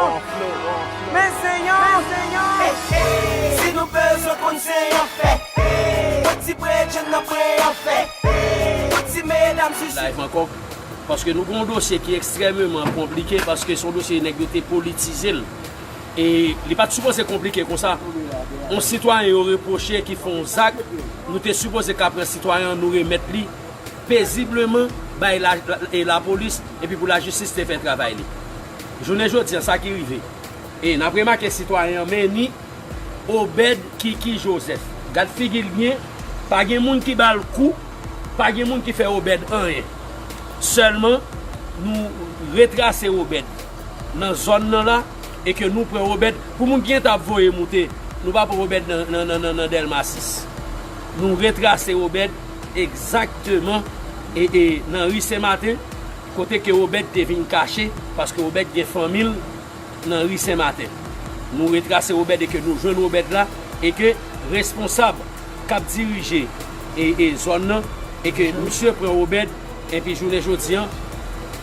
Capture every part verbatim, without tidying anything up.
Men se yon, men se yon. Si nou bezwen konn se yon fè, pou ti bredjenn nan pran yon fè, pou ti medam sisi. Live ankò, paske nou gen yon dosye ki ekstrèmeman konplike, paske se yon dosye nèg yo te politize l. E li pa t sipoze konplike konsa. Yon sitwayen yo repwoche ki fè yon zak, nou te sipoze ka pran sitwayen an, nou remèt li pezibleman bay la, la, e lapolis, epi pou lajistis te fè travay li. Jounen jodi an, sa ki rive. E n ap remake sitwayen an, men ni Obed Kiki Joseph. Gad figi l byen, pa gen moun ki ba l kou, pa gen moun ki fè Obed anyen. Sèlman, nou retrase Obed nan zòn nan la, e ke nou pran Obed, pou moun ki gentan ap voye moute, nou pa pran Obed nan, nan, nan, nan, nan Dèlma sis. Nou retrase Obed egzakteman, e, e nan ri Senmaten, kote ke Obed te vin kache, paske Obed gen fanmi l nan ri Senmaten. Nou retrase Obed e ke nou jwenn Obed la, e ke responsab k ap dirije e, e zòn nan, e ke misye pran Obed, epi jounen jodi an,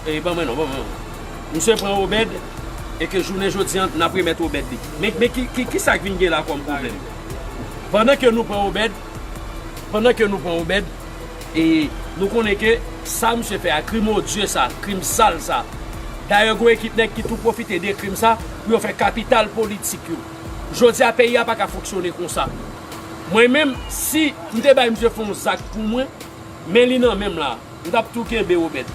e ban mwen non, ban mwen non. Misye pran Obed, e ke jounen jodi an, n ap remèt Obed li. Men, men ki, ki, ki sa k vin gen la kòm pwoblèm? Pandan ke nou pran Obed, pandan ke nou pran Obed, e nou konnen ke sa misye fè a, krim odye sa, krim sal sa. Dayè, gen ekip nèg ki tou pwofite de krim sa pou yo fè kapital politik yo. Jodi a, peyi a pa ka fonksyone konsa. Mwen menm, si m te bay misye fè yon zak pou mwen, men li nan men m la, m t ap tou kenbe Obed.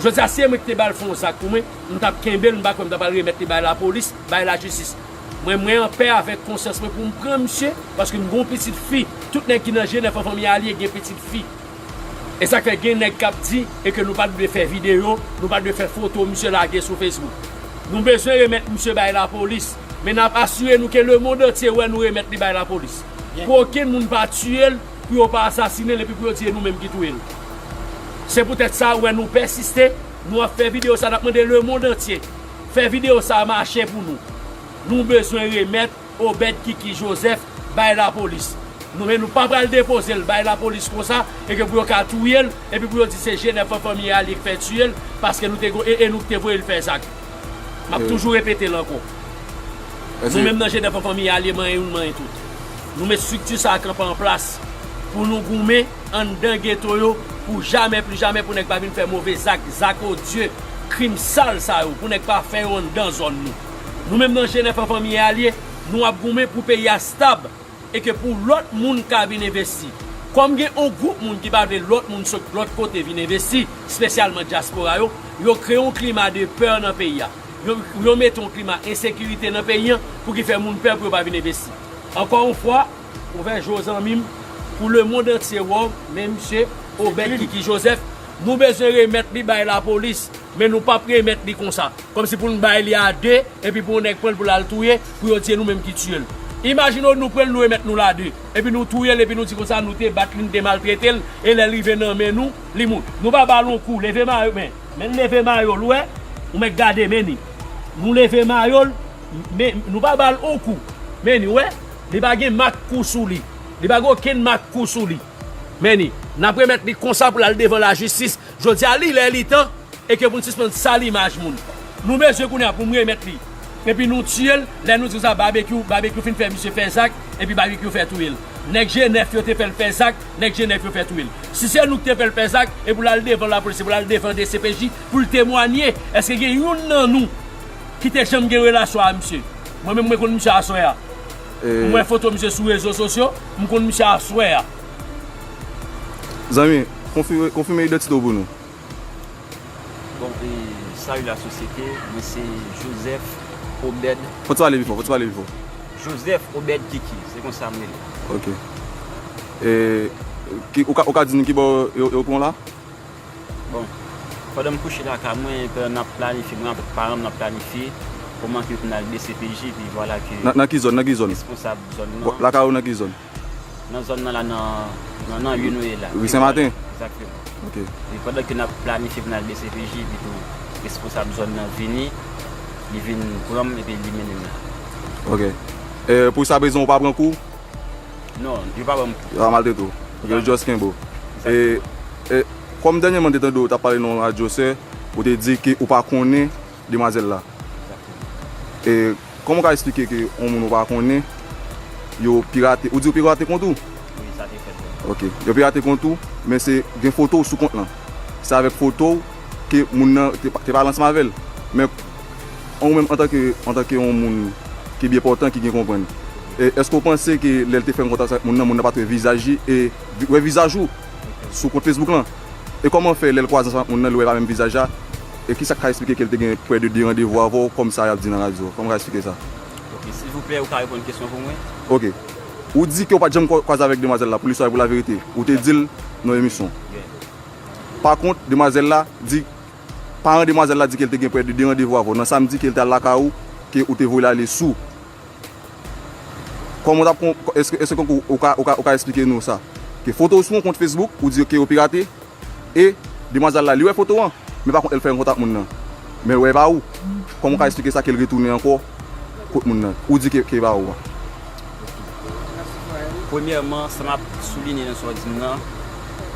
Jodi a, si e mwen ki te ba l fè yon zak pou mwen, m t ap kenbe l, m pa kwè m t ap al remèt li bay lapolis, bay lajistis. Mwen, mwen anpè avèk konsyans mwen pou m pran misye, paske m gen yon pitit fi. Tout nèg ki nan G nèf an Fanmi Alye gen pitit fi. E sa k fè gen nèg k ap di e ke nou pa t dwe fè videyo, nou pa t dwe fè foto misye lage sou Facebook. Nou bezwen remèt misye bay lapolis, men n ap asire nou ke lemonn antye wè nou remèt li bay lapolis. Pou okenn moun pa tiye l, pou yo pa asasinen l epi pou yo di e nou menm ki touye l. Se poutèt sa, ou wè nou pèsiste, nou ap fè videyo sa, n ap mande lemonn antye fè videyo sa mache pou nou. Nou bezwen remèt Obed Kiki Joseph bay lapolis. Nou, men nou pa pral depoze l bay lapolis konsa, e ke pou yo ka touye l, epi pou yo di se G nèf an Fanmi Alye k fè tiye l, paske nou te go-, e, e nou k te voye l fè zak. M ap toujou repete l ankò. Nou menm nan G nèf an Fanmi Alye, manyen youn, manyen tout. Nou met estrikti sa a kanpe an plas pou nou goumen anndan geto yo pou jamè, pli jamè pou nèg pa vin fè move zak, zak odye, krim sal sa yo, pou nèg pa fè yo anndan zòn nou. Nou menm nan G nèf an Fanmi Alye, nou ap goumen pou peyi a stab e ke pou lòt moun ka vin envesti. Kòm gen yon gwoup moun ki pa vle lòt moun sot lòt kote vin envesti, espesyalman dyaspora yo, yo kreye yon klima de pè nan peyi a. Yo, yo mete yon klima ensekirite nan peyi an pou ki fè moun pè pou yo pa vin envesti. Ankò yon fwa, ouvè je w zanmi m, pou lemonn antye wè w, men misye Obed Kiki Joseph, nou bezwen remèt li bay lapolis, men nou p ap remèt li konsa. Kòmsi pou n bay li a de, epi pou yon nèg pran l pou l al touye, pou yo di e nou menm ki tiye l. Imajine w nou pran l, nou remèt nou l a de, epi nou touye l, epi nou di konsa nou te bat li, nou te maltrete l, e lè l rive nan men nou, li mouri. Nou pa ba l yon kou, leve mayo, men, men leve mayo l, ou wè, ou mèt gade, men ni. Nou leve mayo l, men nou pa ba l yon kou, men ni, ou wè, li pa gen mak kou sou li, li pa gen okenn mak kou sou li. Men ni, n ap remèt li konsa pou l al devan lajistis. Jodi a, li lè, li tan, e ke pou n sispann sal imaj moun. Nou bezwen kounye a pou m remèt li. Epi nou tiye l, lè nou di konsa, Babekyou, Babekyou fin fè misye fè zak, epi Babekyou fè touye l. Nèg G nèf yo te fè l fè zak, nèg G nèf yo fè touye l. Si se nou ki te fè l fè zak, e pou l al devan lapolis, e pou l al devan D C P J, pou l temwanye, èske gen youn nan nou ki te janm gen relasyon a misye? Mwen menm, mwen konn misye aswè a. E m wè foto misye sou rezo sosyo, m konn misye aswè a. Zanmi, konfi-, konfime idantite w pou nou. Bon, e, salut la société, mwen se Joseph Obed. Fò w pale pi fò, fò w pale pi fò. Joseph Obed Kiki, se konsa m rele. Ok. E, ki, ou ka, ou ka di nou ki bò yo, yo pran w la? Bon, pandan m kouche lakay mwen, pandan n ap planifye, mwen avèk paran m, n ap planifye kòman ke pou n al D C P J, epi vwala ke... Nan, nan ki zòn, nan ki zòn? Responsab zòn nan. Lakay ou nan ki zòn? Nan zòn nan la, nan, nan, nan lye nou ye la. Ri Senmaten? Egzakteman. Ok. E pandan ke n ap planifye pou n al D C P J, epi tou responsab zòn nan vini, li vin pran m epi li mennen m la. Ok. E, pou sa prezan, ou pa pran kou? Non, yo pa ban m kou. Yo pa maltrete w. Ok, yo just kenbe w. E, e, kòm dènyèman m te tande w t ap pale nan yon radyo, sè, ou te di ke ou pa konnen demwazèl la. Egzakteman. E kòman w ka eksplike ke yon moun ou pa konnen, yo pirate, ou di yo pirate kont ou? Wi, sa te fèt vre. Ok, yo pirate kont ou, men se gen foto w sou kont lan. Se avèk foto w ke moun nan te, te pale ansanm avè l. Men ou menm antanke, antanke yon moun ki byen pòtan, ki gen konprann, e èske w panse ke lè l te fè kontak sa moun nan, moun nan pa t wè vizaj li e wè vizaj ou sou kont Facebook lan? E kòman fè lè l kwaze ansanm ak moun nan, li wè pa menm vizaj la? E kisa k ka eksplike ke l te gen prè de de randevou avè w, kòm sa y ap di nan radyo? Kòman w ka eksplike sa? Ok, silvouplè, ou ka reponn kesyon pou mwen? Ok. Ou di ke w pa t janm kwa- kwaze avèk demwazèl la, pou listwa e pou laverite. Ou te di l nan emisyon. Yeah. Pa kont, demwazèl la di, paran demwazèl la di ke l te gen prè de de randevou avè w. Nan samdi ke l te al lakay ou, ke ou te voye l ale sou. Kòman w t ap kon- èske, èske ou, ou ka, ou ka, ou ka eksplike nou sa? Ke foto w sou yon kont Facebook, ou di ke yo pirate, e demwazèl la, li wè foto an, men pa kont, l fè yon kontak moun nan. Men l wè pa ou. Kòman w ka eksplike sa ke l retounen ankò kot moun nan? Ou di ke, ke pa ou a. Premyèman, sa m ap soulinye nan sa w di m nan,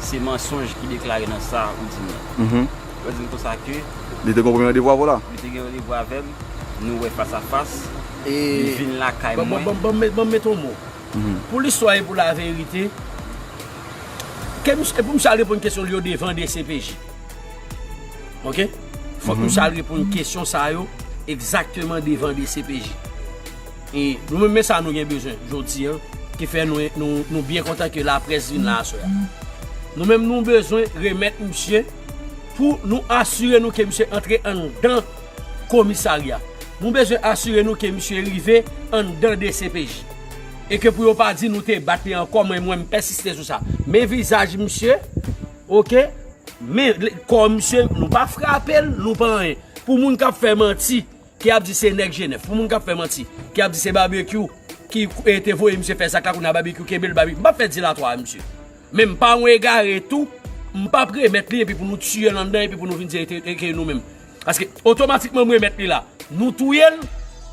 se mansonj ki deklare nan sa ou di m nan. Mhm. Yo di m konsa ke li te gen yon premye randevou avè w la? Li te gen randevou avè m, nou wè fas a fas, e li vin lakay mwen. Ban m met yon mo. Mhm. Pou listwa e pou laverite, ke misye, e pou misye al reponn kesyon li yo devan D C P J. Ok? Fòk misye al reponn kesyon sa yo egzakteman devan D C P J. E nou menm, men sa nou gen bezwen jodi an, ki fè nou, nou, nou byen kontan ke laprès vin la aswè a. Nou menm, nou bezwen remèt misye pou nou asire nou ke misye antre anndan komisarya. Nou bezwen asire nou ke misye rive anndan D C P J. E ke pou yo pa di nou te bat li ankò, mwen, mwen, m pèsiste sou sa. Men vizaj misye, ok? Men kò misye, nou pa frape l, nou pa anyen. Pou moun k ap fè manti, ki ap di se nèg Jenèf, pou moun k ap fè manti, ki ap di se Babekyou ki, e, te voye misye fè zak la, kounye a Babekyou kenbe l, Babekyou. M p ap fè dilatwa a misye. Men m pa yon egare tou, m p ap remèt li epi pou nou tiye l anndan epi pou nou vin di e te, e ke nou menm. Paske otomatikman m remèt li la, nou touye l,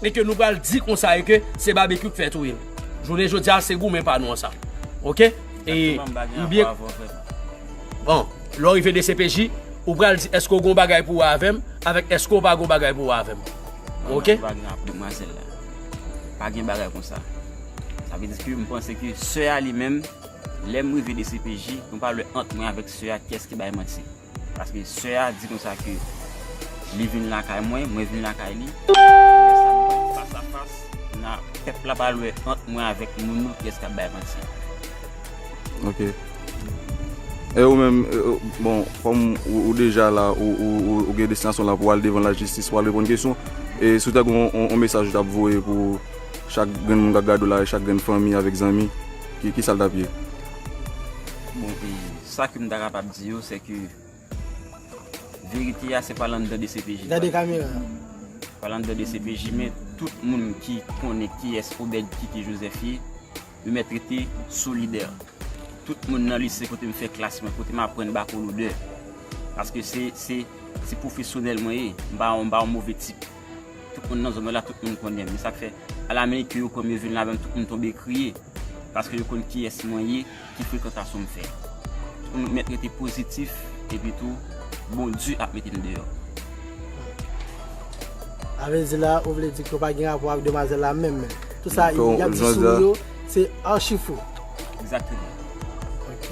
e ke nou pral di konsa e ke se Babekyou k fè touye l. Jounen jodi a, se goumen pa nou an sa. Ok? E m byen. Bon, lè w rive D C P J, ou pral di èske w gon bagay pou wè avè m, avèk èske w pa gon bagay pou wè avè m. Ok? Pa gen rapò demwazèl la. Pa gen bagay konsa. Sa vle di ke m panse ke sè a li menm, lè m rive D C P J, nou pa wè ant mwen avèk sè a kiyès ki bay manti. Paske sè a di konsa ke li vin lakay mwen, mwen vin lakay li. Lè sa nou pral fas a fas, na, pèp la pral wè ant mwen avèk moun nou kiyès k ap bay manti. Ok. E ou menm, e, e, bon, kòm ou, ou deja la, ou, ou, ou, ou gen destinasyon la pou al devan lajistis, pou al reponn kesyon. E si w ta gen yon, yon, yon mesaj ou t ap voye pou chak grenn moun k ap gade w la, e chak grenn fanmi avèk zanmi, ki, ki sa l t ap ye? Bon, e sa ke m ta kapab di yo, se ke verite a, se pa l anndan D C P J. Gade kamera. Pa l anndan D C P J, men tout moun ki konnen kiyès Obed Kiki Joseph ye, yo mèt rete solidè. Tout moun nan lise kote m fè klas mwen, kote m aprann bakolodè. Paske se, se, se pwofesyonèl mwen ye. M pa, m pa yon move tip. Tout moun nan zòn mwen la, tout moun konnen m. E sa k fè, alaminik ke yo pran m, yo vin la avè m, tout moun tonbe kriye. Paske yo konn kiyès mwen ye, ki frekantasyon m fè. Tout moun mèt rete pozitif, epi tou, Bondye ap mete m deyò. Sa vle di la, ou vle di ke w pa gen rapò ak demwazèl la menm, menm. Tout sa y ap di sou ou yo, se achi fo. Egzakteman. Ok.